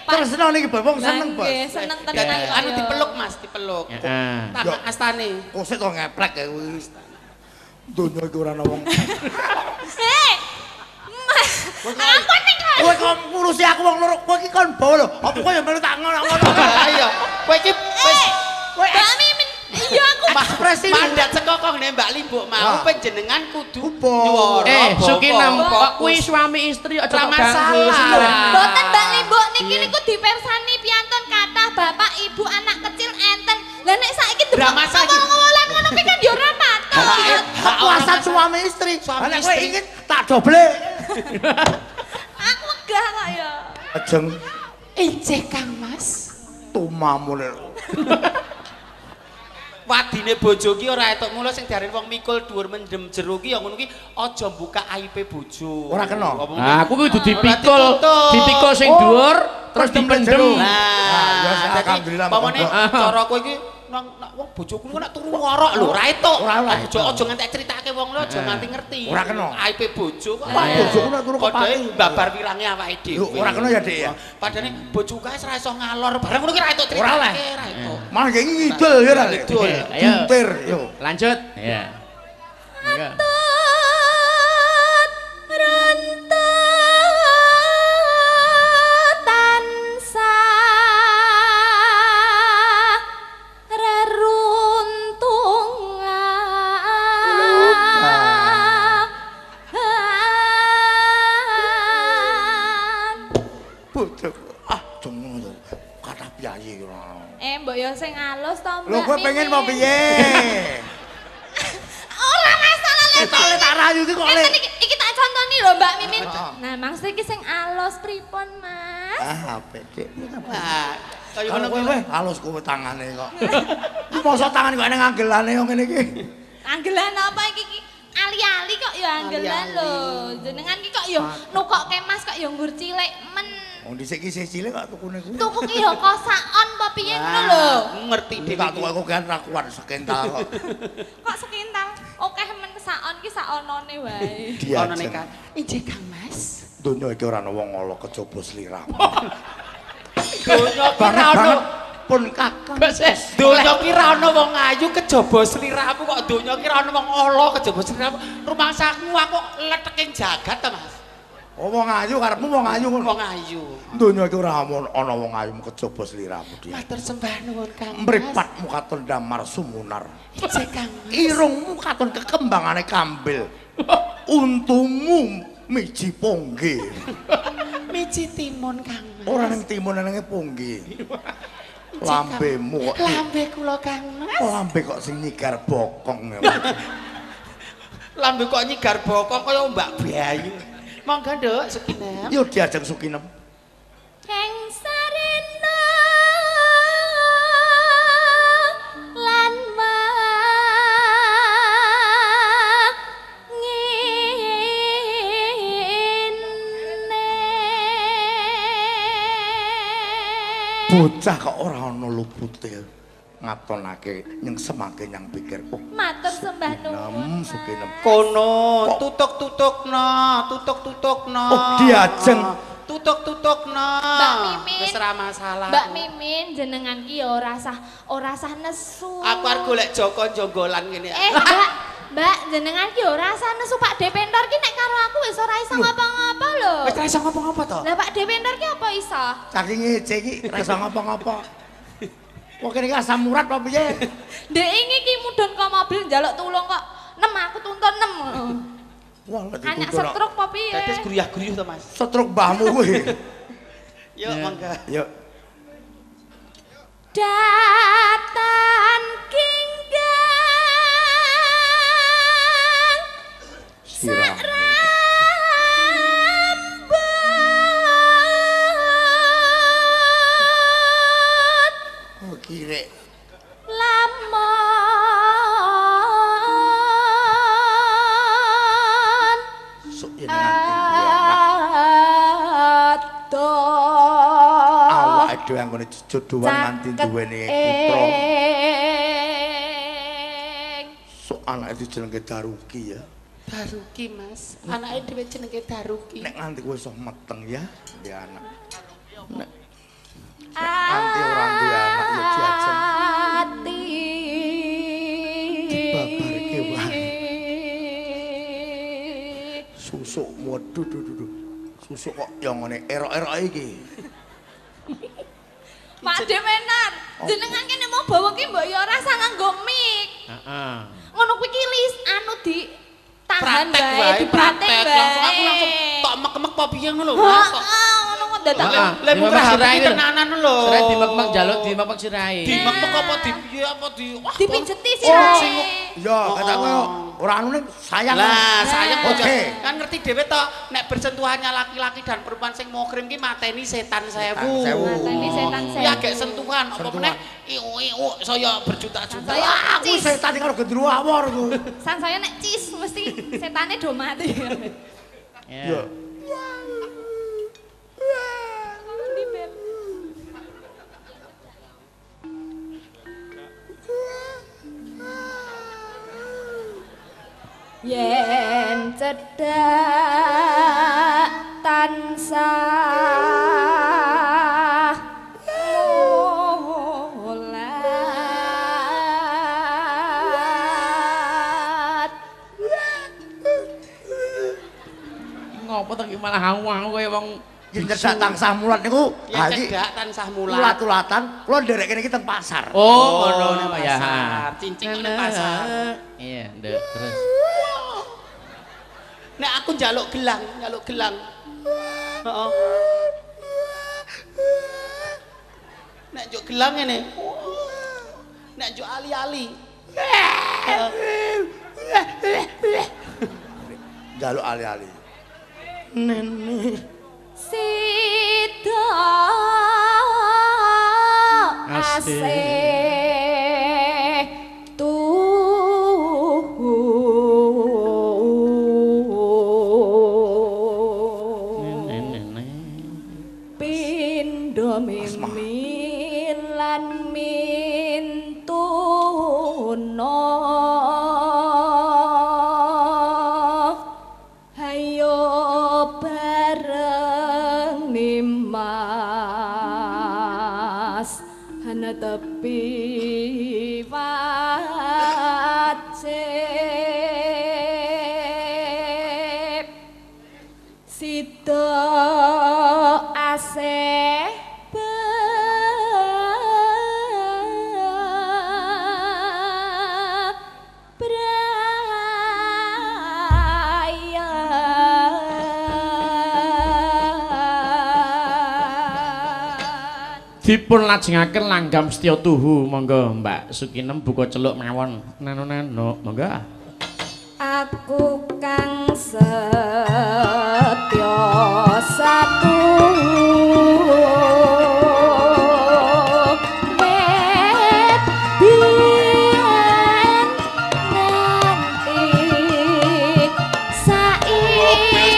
Pak Tresna niki wong seneng, Bos. Nggih, seneng tenan. Anu dipeluk, Mas, dipeluk. Heeh. Tangan astane. Kok sik to ngeplek ya kuwi. Donya iki ora ana wong. Hei. Mas, apa ning kowe kok ngurusi aku wong loro, kowe iki kon bawa lho. Apa kowe ya melu tak ngono-ngono. Iya. Kowe iki wis kowe iya aku ekspresi mandat saka kok ngene Mbak Limbuk mau panjenengan kudu nyuwara. Sukinem kok kuwi suami istri aja kok ganggu. Mboten Mbak Limbuk niki niku dipersani piantun kathah bapak ibu anak kecil enten. Lah nek saiki ngomong-ngomongan ngono kuwi kan ya ora patut. Kekuasaan suami istri. Nek kowe ingin tak doble. Aku wegah kok ya. Ajeng. Ijeh Kang Mas. Tumamu lho. Wadine bojo ki ora etuk mula sing diarani wong mikul dhuwur mendem jero ki ya ngono ki aja mbuka aibe bojo. Ora kena. Nah, aku kudu dipikul, dipikul sing dhuwur terus dipendem. Nah, ya alhamdulillah. Pamane cara kowe iki nang wong bojoku ku nek turu ngorok lho, ora etuk. Aja aja nganti critake wong lho, aja nganti ngerti. Ora kena. Aibe bojo kok. Bojoku nek turu kepati babar wirange awake dhewe. Ora kena ya, Dik ya. Padane bojoku kae ora iso ngalor bareng ngono ki ora etuk critake, ora etuk. Malah ngidul ya ora. Ngidul. Yo. Lanjut. Ya. Monggo. Mbok yo sing alus to, Mbak. Lho kowe pengen mau piye? Ora masalah lek tak rayu iki kok le. Iki tak contoni lho Mbak Mimin. Nah, maksud iki sing alus pripun, Mas? Ah, apik, Dik. Wah, kaya ngono kowe alus kowe tangane kok. Iki mosok tangan kok eneng anggelane yo ngene iki. Anggelan apa iki iki? Ali-ali kok ya anggelan lho. Jenengan iki kok ya nukokke Mas kok ya nggur cilik men. Wong dhisik ki isih cilik kok tukune kuwi. Tuku ki ya kosaon apa piye ngono lho. Ngerti dhewe. Tak tuku kan ra kuat sekental kok. Kok sekental? Akeh men saon ki saonone wae. Onone kan. Injih Kang Mas. Donya iki ora ana wong ala kejaba sliramu. Donya ki ora ana pun kakang. Donya ki ora ana wong ayu kejaba sliramu kok donya ki ora ana wong ala kejaba sliramu. Rumangsaku aku leteking jagat ta Mas. Oh, wong ayu karepmu wong ayu ngono. Wong ayu. Donya iki ora ana wong ayu kejaba sliramu dia. Matur sembah nuwun Kang. Mripatmu katon damar sumunar. Ijeh Kang. Irungmu katon kekembangane kambil. Untumu miji pongge. Miji timun Kang. Ora ning timun nang pongge. Lambemu kok. Lambe kula Kang Mas. Lambe kok sing nyigar bokong. Lambe kok nyigar bokong kaya Mbak Bayu. Monggo, Nduk, Sukinem. Yo diajeng Sukinem. Heng sarena lan wangine. Bocah kok ora ana lupute. Ngatonake nyengsemake nyang pikir. Oh, matur sembah nuwun. Sukinem. Kono tutuk-tutukno, tutuk-tutukno. Oh, diajeng tutuk-tutukno. Mbak Mimin. Wis ora masalah. Mbak Mimin jenengan ki ya ora sah nesu. Aku arep golek Joko jonggolan ngene. Mbak, Mbak jenengan ki ora sah nesu. Pak Depentor ki nek karo aku wis ora iso ngapa-ngapa lho. Wis ora iso ngapa-ngapa to? Lah Pak Depentor ki apa iso? Saking ngece iki ora iso ngapa-ngapa. Kok kene iki asam urat apa piye? Ndek ingi ki mudhun kok mobil njaluk tulung kok. Nem aku tuntun nem. Wah, lek anak stroke apa piye? Dados gruyah-gruyuh to, Mas. Stroke mbahmu kuwi. Yuk, monggo. Yuk. Datan kinggang sak rambut kirek lamon sok yen nganti anak awake dhewe anggone jejodohan nganti duweni putra sok anake dijenenge Daruki ya. Daruki Mas, anake dhewe jenenge Daruki. Nek nganti kowe iso meteng ya ya anak. Nek nganti ora duwe anak ya diajeng dibabarke wae. Susuk waduh duh. Susuk kok ya ngene erok-erok iki. Pak Demenar, jenengan kene mau bawa ki mbok ya ora usah nganggo mic. Heeh. Ngono kuwi ki lis anu di tahan wae, dipraktek wae. Langsung aku langsung tok mek-mek apa piye ngono lho Mas kok. Heeh, ngono kok dadak. Lah mung sirahe tenanan lho. Sirahe dimek-mek njaluk dimek-mek sirahe. Dimek-mek apa di piye apa di wah dipijeti sirahe. Ya, kataku ora anu ning sayang. Lah, sayang oke. Kan ngerti dhewe to nek bersentuhannya laki-laki dan perempuan sing muhrim ki mateni setan sewu. Mateni setan sewu. Ya gek sentuhan apa meneh iu-iu saya berjuta-juta. Aku setan karo gendruwo awor ku. San saya nek cis mesti setane do mati. Ya. Yen cedhak tansah mulat. Ngopo to ki malah au-au kaya wong yen cedhak tansah mulat niku. Yen cedhak tansah mulat. Ulat-ulatan kula nderek kene iki teng pasar. Oh, ngono ya. Cincin nang pasar. Iya, nduk, terus. Nek aku njaluk gelang, njaluk gelang. Heeh. Nek njuk gelang ngene. Nek njuk ali-ali. Njaluk ali-ali. Nene sida asih tuhu nene pindho mimin lan mintuna hayo bareng nimas hana tepi wajib sida asih Dipun lajengaken langgam setya tuhu monggo Mbak Sukinem buka celuk mawon nano-nano monggo. Ati Aku kang setya satu wit biyen nganti saiki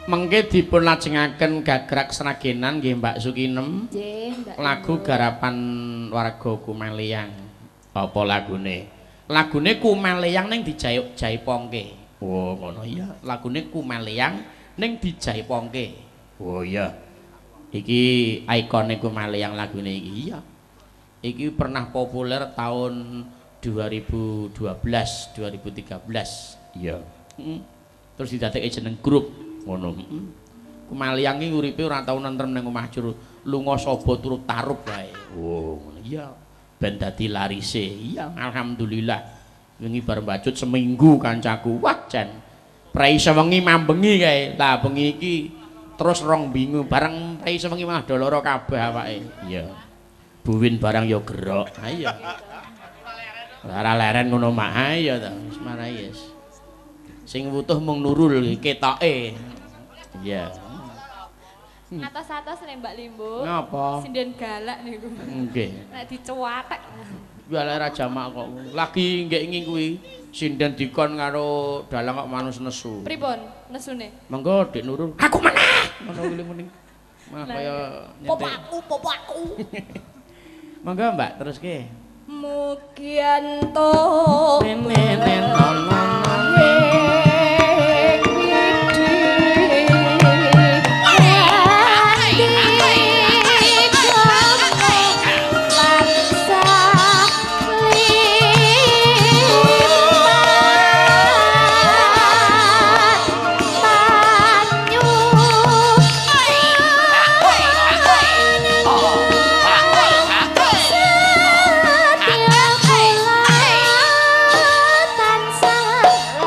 Mengke dipun lajengaken gagrak Sragenan nggih Mbak Sukinem. Nggih, Mbak. Lagu garapan warga Kumaleyang. Apa lagune? Lagune Kumaleyang ning dijayuk jaipongke. Oh, ngono iya. Lagune Kumaleyang ning dijaipongke. Oh iya. Iki ikone Kumaleyang lagune iki. Iya. Iki pernah populer tahun 2012, 2013. Iya. Terus didadekke jeneng grup ngono. Kumaleyang iki uripe ora tau nentrem ning omah jero, lunga saba turut tarup wae. Oh, ngono. Iya. Ben dadi larise. Iya, alhamdulillah. Wingi bar mbacut seminggu kancaku. Wah, jan. Prei sewengi mambengi kae. Lah bengi iki terus rong bingung bareng prei sewengi malah do lara kabeh awake. Iya. Buwin barang ya gerok. Ha iya. Ora leren ngono mak. Ha iya ta, wis marai wis. Sing wutuh mung Nurul ketoke. Iya. Atos-atos nek Mbak Limbo. Ngapa? Sinden galak niku. Nggih. Nek dicuwatek. Galak ra jamak kok. Lagi nggek ingi kuwi sinden dikon karo dalang kok manus nesu. Pripun nesune? Monggo Dik Nurul. Aku meneh. Ngono kuwi muni. Mah kaya popo aku, popo aku. Monggo Mbak teruske. Mugi entuk tansah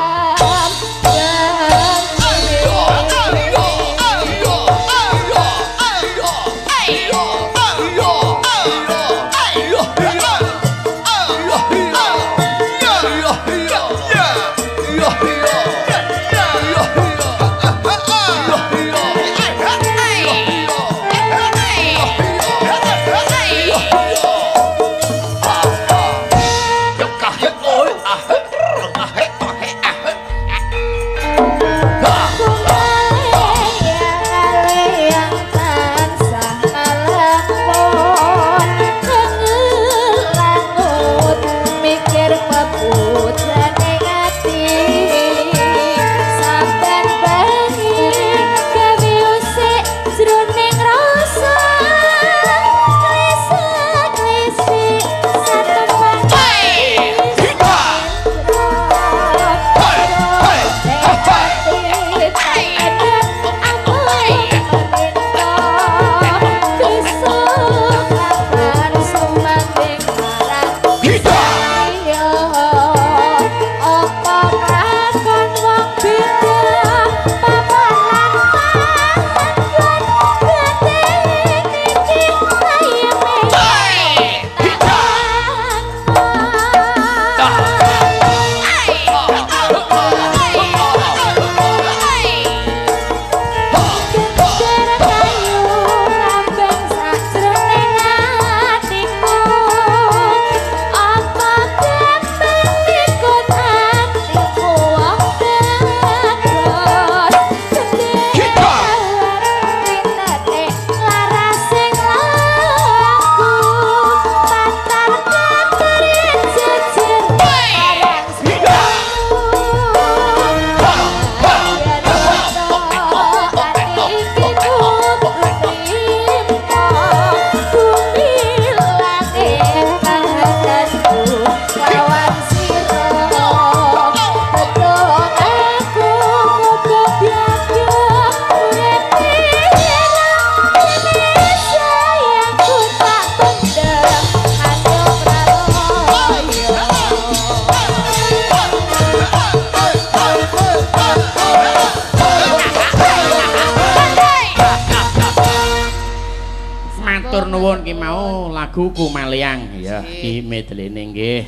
lagu Kumaliang. Ya, iki medlene nggih.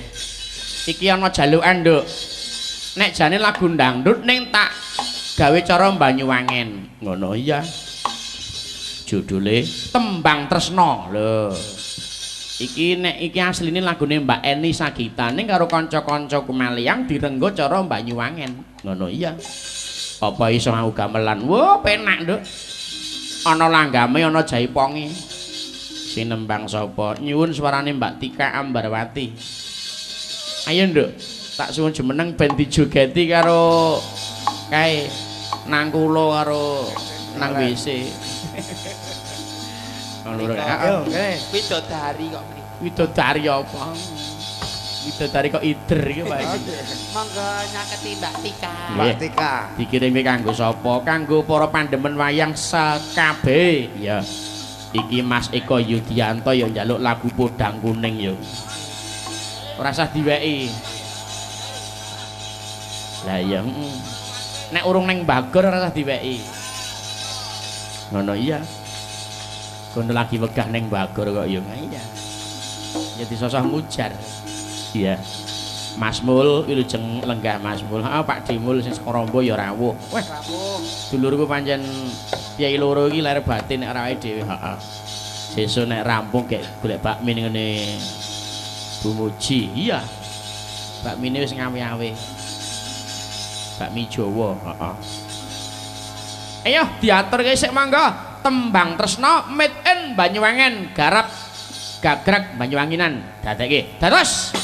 Iki ana jalukan, Nduk. Nek jane lagu dangdut ning tak gawe cara Banyuwangen. Ngono iya. Judule Tembang Tresno. Lho. Iki nek iki asline lagune Mbak Eni Sagita ning karo kanca-kanca Kumaliang direnggo cara Banyuwangen. Ngono iya. Apa iso aku gamelan? Wah, penak, Nduk. Ana langgame, ana jaiponge. Sing nembang sapa? Nyuwun suarane Mbak Tika Ambarwati. Ayo, Nduk. Tak suwun jumeneng ben dijogeti karo kae nang kula karo nang WC. Ngono lho. Widodari kok mriki. Widodari apa? Widodari kok ider iki, Pak. Monggo nyaketi Mbak Tika. Mbak Tika. Dikirimi kanggo sapa? Kanggo para pandemen wayang sekabe. Ya. Iki Mas Eko Yudianto ya njaluk lagu Podang Kuning ya. Ora usah diweki. Lah iya, Nek urung ning Bagor ora usah diweki. Ngono iya. Kono lagi wegah ning Bagor kok ya. Iya. Ya disosah ngujar. Iya. Mas Mul wilujeng lenggah Mas Mul. Heeh, Pak Dimul sing saka Rombo ya rawuh. Wah, rawuh. Dulurku pancen piyai loro iki lahir batin nek ora awake dhewe. Heeh. Sesuk nek rampung gek golek bakmi ning ngene Bu Muji. Iya. Bakmine wis ngawe-awe. Bakmi Jawa, heeh. Ayo diaturke sik monggo. Tembang Tresno made in Banyuwangen, garap gagrak Banyuwanginan. Dadekke. Dados.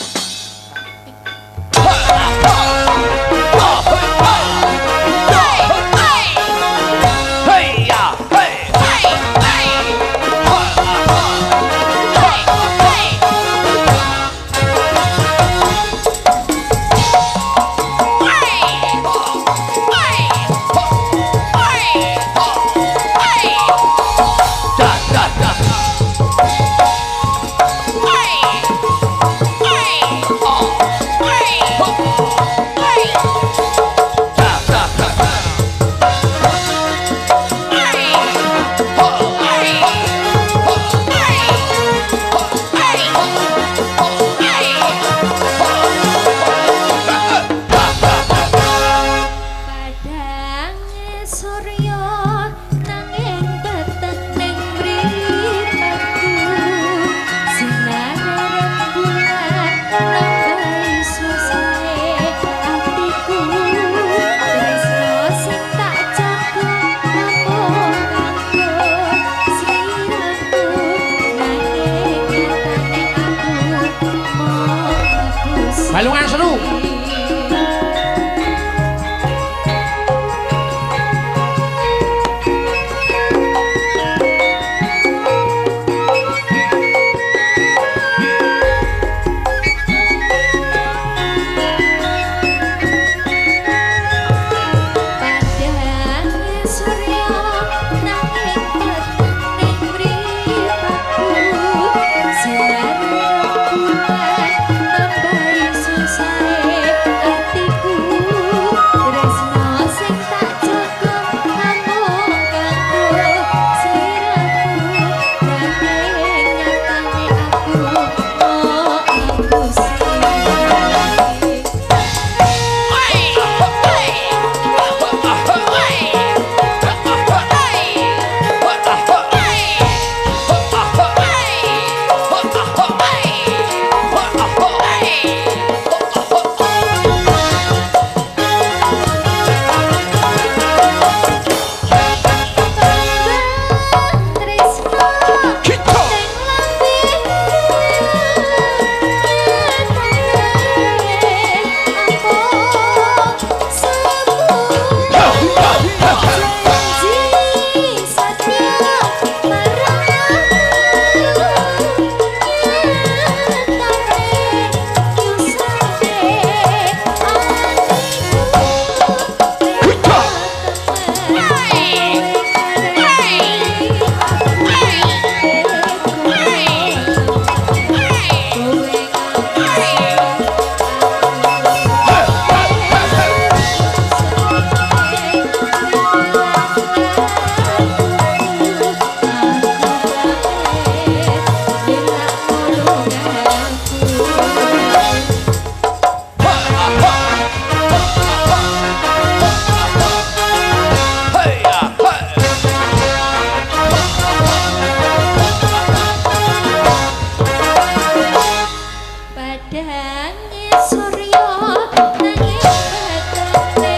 Balungan seru. Padange surya nanging batane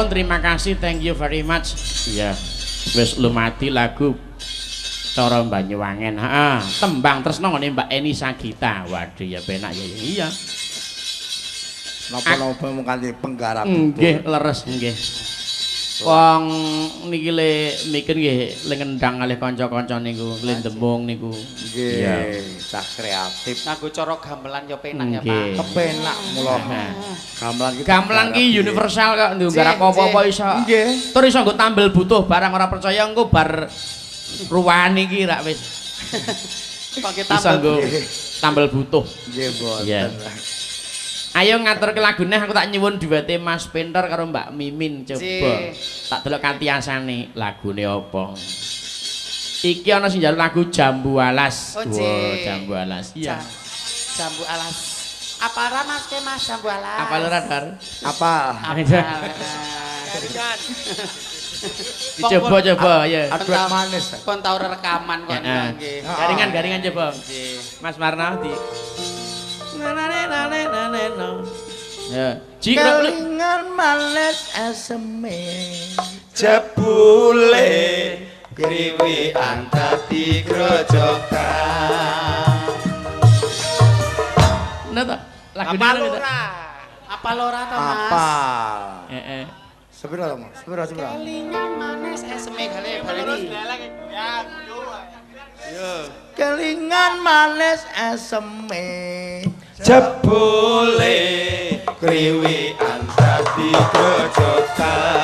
Terima kasih, thank you very much. Iya, wis lumati lagu cara Banyuwangen. Heeh, tembang tresno ngene Mbak Eni Sagita. Waduh ya penak ya. Iya. Napa-napa mung kanthi penggarap. Nggih, leres nggih. Wong niki le mikir nggih le ngendang kalih kanca-kanca niku, le demung niku. Nggih, cah kreatif. Nganggo cara gamelan ya penak ya, Pak. Kepenak mula. Gamelan ki gamelan ki universal kok nggarap apa-apa iso. Nggih. Tur iso nggo tambel butuh barang ora percaya engko bar ruwan iki rak wis. Kok tambel tambel butuh. Nggih, mboten. Ayo ngaturke lagune aku tak nyuwun duwete Mas Pinter karo Mbak Mimin coba. Tak delok katiasane lagune apa. Iki ana sing njaluk lagu Jambu Alas. Oh, wow, Jambu Alas. Iya. Jambu Alas. Apa ora Mas ke Mas Jambu Alas? Apa ora Dar? Apa? Garingan. Dicoba-coba ya. Aduh manis. Kon tau rekaman kok nggih. Garingan-garingan coba. Mas Marna di ya. Kelingan manis eseme jebule kriwian dadi grojogan. Nah ta, lagune apa ora? Apa ora ta Mas? Apal. Heeh. Sepiro to, Mas? Sepiro sepiro? Kelingan manis eseme gale baleni. Yo. Kelingan manis eseme jebule kriwian dadi grojogan.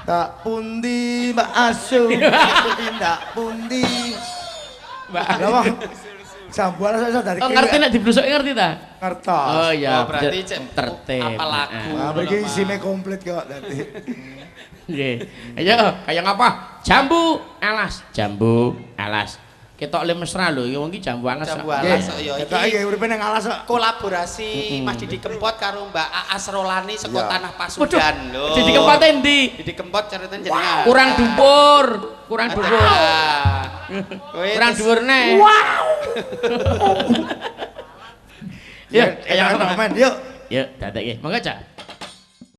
Tak pundi Mbak Asu, tak pundi Mbak. Lah Jambu Alas iso dari Oh, ngerti nek diblusuki ngerti ta? Ngertos. Oh iya, oh, berarti cek tertib. Apa lagu. Nah, mriki isine komplit kok dadi. Nggih. Ayo, kaya ngapa? Jambu Alas, Jambu Alas. Ketok le mesra lho, iki wong iki jambu alas. Jambu alas kok ya. Ketok Iki iki uripe ning alas kok. kolaborasi Mas Didi Kempot karo Mbak Aas Rolani saka Iya. Tanah Pasundan lho. Didi Kempot endi? Didi Kempot ceritane jenengan. Kurang dhuwur, kurang dhuwur. Kowe Kurang terus- dhuwur neh. Wow. Ya, Ya, ayo men, yuk. Ya, dadekke. Monggo, Cak.